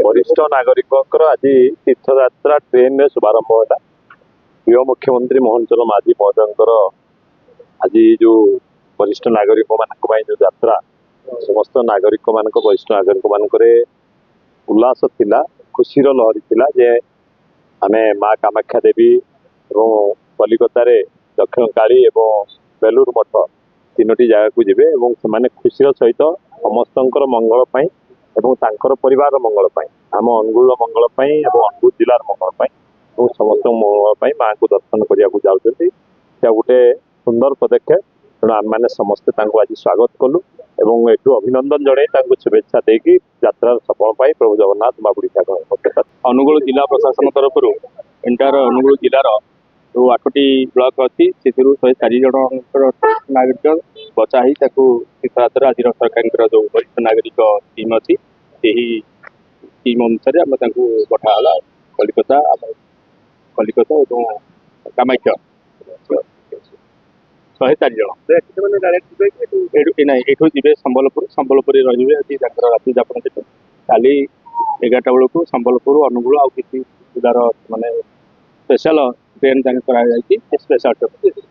ବରିଷ୍ଠ ନାଗରିକଙ୍କର ଆଜି ତୀର୍ଥଯାତ୍ରା ଟ୍ରେନରେ ଶୁଭାରମ୍ଭ ହେଲା। ପ୍ରିୟ ମୁଖ୍ୟମନ୍ତ୍ରୀ ମୋହନ ଚରଣ ମାଝୀ ମହୋଦୟଙ୍କର ଆଜି ଯୋଉ ବରିଷ୍ଠ ନାଗରିକମାନଙ୍କ ପାଇଁ ଯୋଉ ଯାତ୍ରା, ସମସ୍ତ ନାଗରିକମାନଙ୍କ, ବରିଷ୍ଠ ନାଗରିକମାନଙ୍କରେ ଉଲ୍ଲାସ ଥିଲା, ଖୁସିର ଲହରୀ ଥିଲା ଯେ ଆମେ ମା କାମାକ୍ଷା ଦେବୀ ଏବଂ କଲିକତାରେ ଦକ୍ଷିଣକାଳୀ ଏବଂ ବେଲୁର ମଠ ତିନୋଟି ଜାଗାକୁ ଯିବେ ଏବଂ ସେମାନେ ଖୁସିର ସହିତ ସମସ୍ତଙ୍କର ମଙ୍ଗଳ ପାଇଁ ଏବଂ ତାଙ୍କର ପରିବାରର ମଙ୍ଗଳ ପାଇଁ, ଆମ ଅନୁଗୁଳର ମଙ୍ଗଳ ପାଇଁ ଏବଂ ଅନୁଗୁଳ ଜିଲ୍ଲାର ମଙ୍ଗଳ ପାଇଁ ଏବଂ ସମସ୍ତଙ୍କ ମଙ୍ଗଳ ପାଇଁ ମାଙ୍କୁ ଦର୍ଶନ କରିବାକୁ ଯାଉଛନ୍ତି। ସେଟା ଗୋଟେ ସୁନ୍ଦର ପଦକ୍ଷେପ। ତେଣୁ ଆମେମାନେ ସମସ୍ତେ ତାଙ୍କୁ ଆଜି ସ୍ୱାଗତ କଲୁ ଏବଂ ଏଠୁ ଅଭିନନ୍ଦନ ଜଣାଇ ତାଙ୍କୁ ଶୁଭେଚ୍ଛା ଦେଇକି ଯାତ୍ରାର ସଫଳ ପାଇଁ ପ୍ରଭୁ ଜଗନ୍ନାଥ, ମା ବୁଢ଼ୀ ଠାକୁରଙ୍କ ଅନୁଗୁଳ ଜିଲ୍ଲା ପ୍ରଶାସନ ତରଫରୁ ଏଣ୍ଟାୟାର ଅନୁଗୁଳ ଜିଲ୍ଲାର ଯେଉଁ ଆଠଟି ବ୍ଲକ ଅଛି, ସେଥିରୁ 104 ଜଣଙ୍କର ନାଗରିକ ବଛା ହେଇ ତାକୁ ତୀର୍ଥଯାତ୍ରା ଆଜିର ସରକାରଙ୍କର ଯେଉଁ ବରିଷ୍ଠ ନାଗରିକ ସ୍କିମ୍ ଅଛି, ସେହି ସ୍କିମ୍ ଅନୁସାରେ ଆମେ ତାଙ୍କୁ ପଠାଗଲା କଲିକତା, ଆମ କଲିକତା ଏବଂ କାମାକ୍ଷା। 104 ଜଣ। ଏଠୁ ନାଇଁ, ଏଠୁ ଯିବେ ସମ୍ବଲପୁର। ସମ୍ବଲପୁରରେ ରହିବେ, ଆଜି ତାଙ୍କର ରାତ୍ରି ଯାପନ ସେଠି। କାଲି 11ଟା ବେଳକୁ ସମ୍ବଲପୁର, ଅନୁଗୁଳ ଆଉ କିଛି ଜିଲ୍ଲାର ମାନେ ସ୍ପେଶାଲ ଟ୍ରେନ୍ ତାଙ୍କୁ କରାଯାଇଛି। Special train.